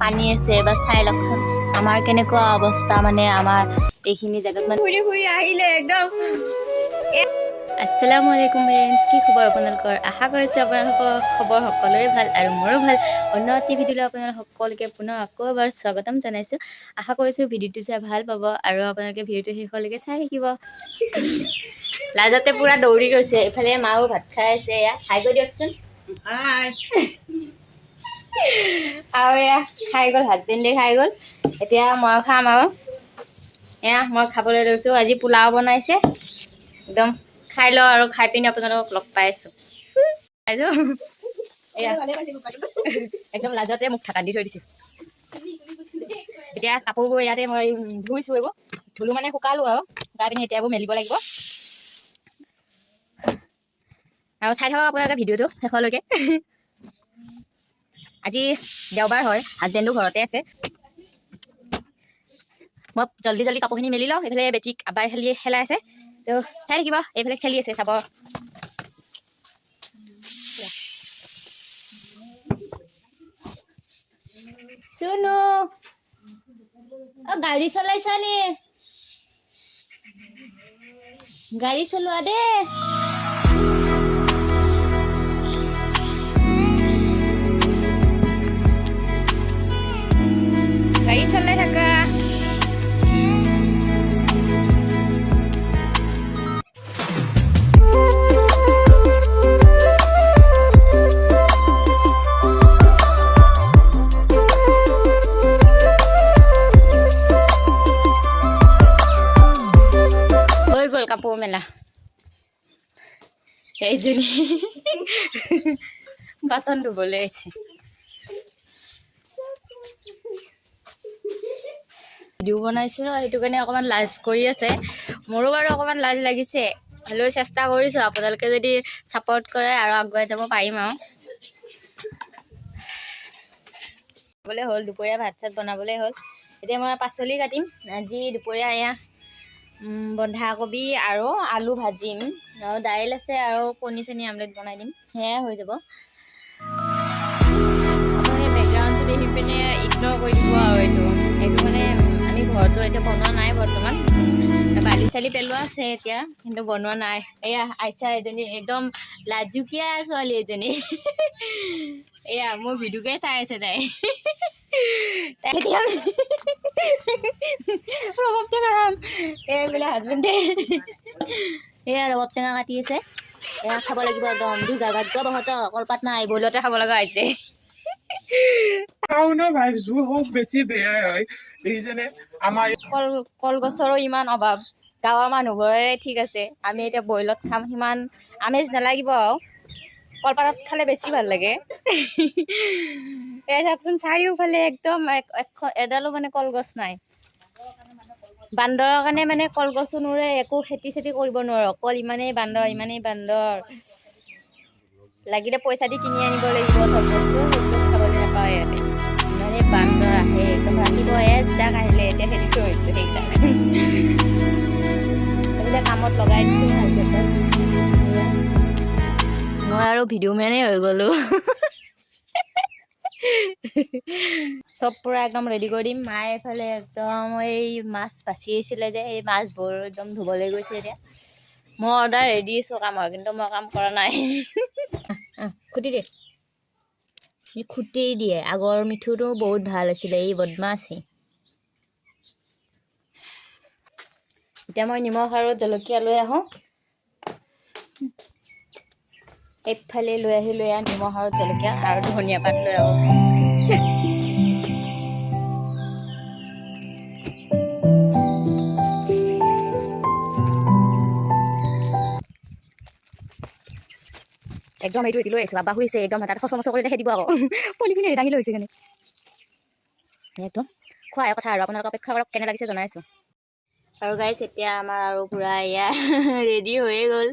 পানী আছে, এবাৰ চাই লওকচোন আমাৰ কেনেকুৱা অৱস্থা। মানে আমাৰ এইখিনি জেগাত মানে ফুৰি ফুৰি আহিলে একদম। আসসালামু আলাইকুম ফ্ৰেণ্ডছ, কি খবৰ আপোনালোকৰ? আশা কৰিছোঁ আপোনালোকৰ খবৰ সকলোৰে ভাল আৰু মোৰো ভাল। অন্য এটি ভিডিঅ'লৈ আপোনালোক সকলোকে পুনৰ আকৌ এবাৰ স্বাগতম জনাইছোঁ। আশা কৰিছোঁ ভিডিঅ'টো চাই ভাল পাব আৰু আপোনালোকে ভিডিঅ'টো শেষলৈকে চাই থাকিব। লাজতে পূৰা দৌৰি গৈছে। এইফালে মাও ভাত খাই আছে। এয়া খাই গৈ দিয়কচোন। হাই। আৰু এয়া খাই গ'ল, হাজবেণ্ডে খাই গ'ল। এতিয়া মই খাম আৰু এয়া মই খাবলৈ লৈছোঁ। আজি পোলাও বনাইছে, একদম খাই লওঁ আৰু খাই পিনি আপোনালোকক লগ পাই আছোঁ। এয়া একদম লাজতে মোক ঢাকান দি থৈ দিছে। এতিয়া কাপোৰবোৰ ইয়াতে মই ধুইছোঁ, এইবোৰ ধুলো মানে শুকালো আৰু শুকাই পিনি এতিয়া এইবোৰ মেলিব লাগিব। আৰু চাই থাকক আপোনালোকে ভিডিঅ'টো শেষলৈকে। আজি দেওবাৰ হয়, হাজবেণ্ডো ঘৰতে আছে। মই জল্দি জল্দি কাপোৰখিনি মেলি লওঁ। এইফালে বেটীক আবাই খেলি খেলাই আছে, তো চাই থাকিব। এইফালে খেলি আছে, চাব। চুনু, অ গাড়ী চলাইছা নি? গাড়ী চলোৱা দেই। গাড়ী চলাই থাকা। হৈ গ'ল কাপোৰ মেলা। এইজনী বাচন ধুবলৈ আহিছে। ভিডিঅ' বনাইছোঁ, সেইটো কাৰণে অকণমান লাজ কৰি আছে। মোৰো বাৰু অকণমান লাজ লাগিছে, হ'লেও চেষ্টা কৰিছোঁ। আপোনালোকে যদি ছাপৰ্ট কৰে আৰু আগুৱাই যাব পাৰিম। আৰু বনাবলৈ হ'ল, দুপৰীয়া ভাত চাত বনাবলৈ হ'ল। এতিয়া মই পাচলি কাটিম। আজি দুপৰীয়া এয়া বন্ধাকবি আৰু আলু ভাজিম আৰু দাইল আছে আৰু কণী চণী আমলেট বনাই দিম, সেয়াই হৈ যাব। আপুনি বেকগ্ৰাউণ্ডটো দেখি পিনে ইগন'ৰ কৰি দিব। আৰু এইটো মানে আমি ঘৰতো এতিয়া বনোৱা নাই বৰ্তমান। বালি চালি পেলোৱা আছে এতিয়া, কিন্তু বনোৱা নাই। এয়া আইচা এজনী, একদম লাজুকীয়া ছোৱালী এজনী। এয়া মোৰ ভিডিঅ'কে চাই আছে তাই। তাই এতিয়া ৰবাব টেঙা খাম। এই বোলে হাজবেণ্ডে এয়া ৰবাব টেঙা কাটি আছে। এয়া খাব লাগিব একদম। দুৰ্ভাগ্য বশতঃ কলপাত নাই, বইলতে খাব লগা হৈছে। টাউনৰ ভাইবছবোৰ খুব বেছি বেয়াই হয়, দেখিছেনে আমাৰ। কলগছৰো ইমান অভাৱ। গাঁৱৰ মানুহবোৰে ঠিক আছে, আমি এতিয়া বইলত খাম, সিমান আমেজ নালাগিব আৰু কলপাতত খালে বেছি ভাল লাগে। এই চাওকচোন, চাৰিওফালে একদম এডালো মানে কলগছ নাই। বান্দৰৰ কাৰণে মানে কলগছো নোৰে, একো খেতি চেতি কৰিব নোৱাৰো। অকল ইমানেই বান্দৰ, ইমানেই বান্দৰ, লাগিলে পইচা দি কিনি আনিব লাগিব চব বস্তু, সেইবোৰ খাবলৈ নাপাওঁ ইয়াতে। ইমানেই বান্দৰ আহে একদম ৰাতিপুৱা এজাক আহিলে, এতিয়া খেদি থৈ আহিছোঁ সেইকেইটাক। এইবিলাক কামত লগাই দিছোঁ হাজবেণ্ডক। মই আৰু ভিডিঅ' মেনেই হৈ গ'লোঁ। চব পূৰা একদম ৰেডি কৰি দিম। মায়ে এইফালে একদম এই মাছ বাচি আহিছিলে যে, এই মাছবোৰ একদম ধুবলৈ গৈছে। এতিয়া মই অৰ্ডাৰ ৰেডি আছোঁ কামৰ, কিন্তু মই কাম কৰা নাই। খুটি দে, সি খুটি দিয়ে। আগৰ মিঠুটো বহুত ভাল আছিলে, এই বদমাচি। এতিয়া মই নিমখ আৰু জলকীয়া লৈ আহোঁ। এইফালে লৈ আহিলোঁ এয়া নিমখ আৰু জলকীয়া আৰু ধনিয়া পাত লৈ আহোঁ। একদম এইটো লৈ আহিছোঁ। আব্বা শুইছে একদম, তাত খচ মচ কৰিলে খেদিব আকৌ। পলিথিন দাঙি লৈ আহিছে কেনে একদম খোৱাই কথা। আৰু আপোনালোকে অপেক্ষা কৰক, কেনে লাগিছে জনাইছোঁ। আৰু গাইছ, এতিয়া আমাৰ আৰু পূৰা এয়া ৰেডি হৈয়ে গ'ল।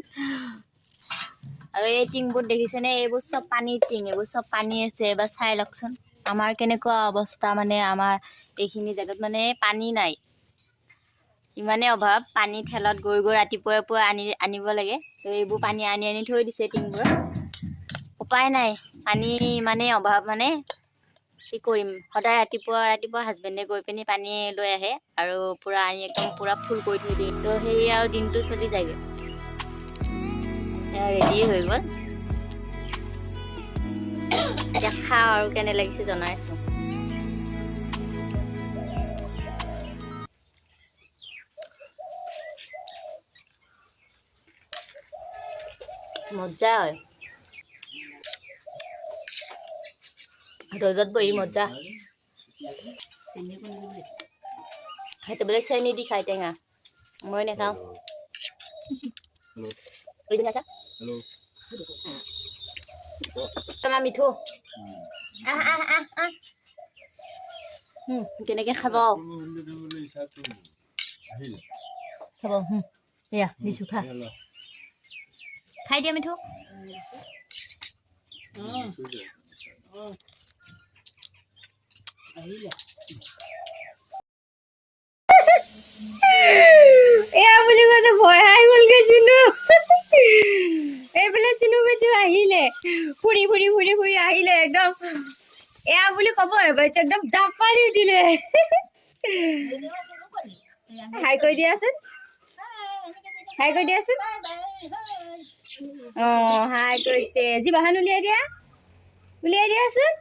আৰু এই টিংবোৰ দেখিছেনে? এইবোৰ চব পানীৰ টিং, এইবোৰ চব পানী আছে। এবাৰ চাই লওকচোন আমাৰ কেনেকুৱা অৱস্থা। মানে আমাৰ এইখিনি জেগাত মানে পানী নাই, ইমানেই অভাৱ পানী। ঠেলত গৈ গৈ ৰাতিপুৱাই পুৱাই আনি আনিব লাগে। তো এইবোৰ পানী আনি আনি থৈ দিছে টিংবোৰত। উপায় নাই, পানী ইমানেই অভাৱ মানে। কি কৰিম, সদায় ৰাতিপুৱা ৰাতিপুৱা হাজবেণ্ডে গৈ পিনি পানী লৈ আহে আৰু পূৰা আনি একদম পূৰা ফুল কৰি থৈ দিয়ে। তো সেই আৰু দিনটো চলি যায়গৈ। এয়া ৰেডি হৈ গ'ল। এতিয়া খাওঁ আৰু কেনে লাগিছে জনাইছোঁ। মজা হয়, ৰ'দত বহি মজা। সেইটো বেলেগ চেনি দি খাই টেঙা, মই নাখাওঁ। আছা তোমাৰ মিঠু, আহ আহ আহ আহ। কেনেকে খাব খাব। এয়া দিছোঁ, খা, খাই দিয়া মিঠু। এয়া বুলি কৈছে, ভয় খাই গ'লগে চিনু। এইফালে চিনু বেচু আহিলে, ফুৰি ফুৰি ফুৰি ফুৰি আহিলে একদম। এয়া বুলি ক'ব পাইছে, একদম জাপ মাৰি দিলে। হাই কৰি দিয়াচোন, হাই কৰি দিয়াচোন। অ, হাই কৰিছে। যি বাহান উলিয়াই দিয়া, উলিয়াই দিয়াচোন।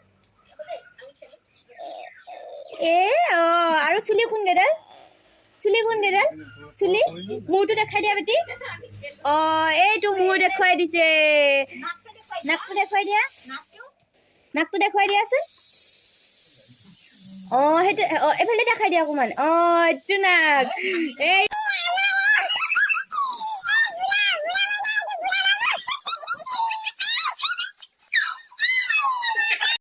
এ অ, আৰু চুলি কোনকেইডাল, চুলি কোনকেইডাল, চুলি মূৰটো দেখাই দিয়া বেটি। অ, এইটো মূৰ দেখুৱাই দিছে। নাকটো দেখুৱাই দিয়া, নাকটো দেখুৱাই দিয়াচোন। অ, সেইটো। অ, এইফালে দেখাই দিয়া অকণমান। অ, এইটো নাক। এই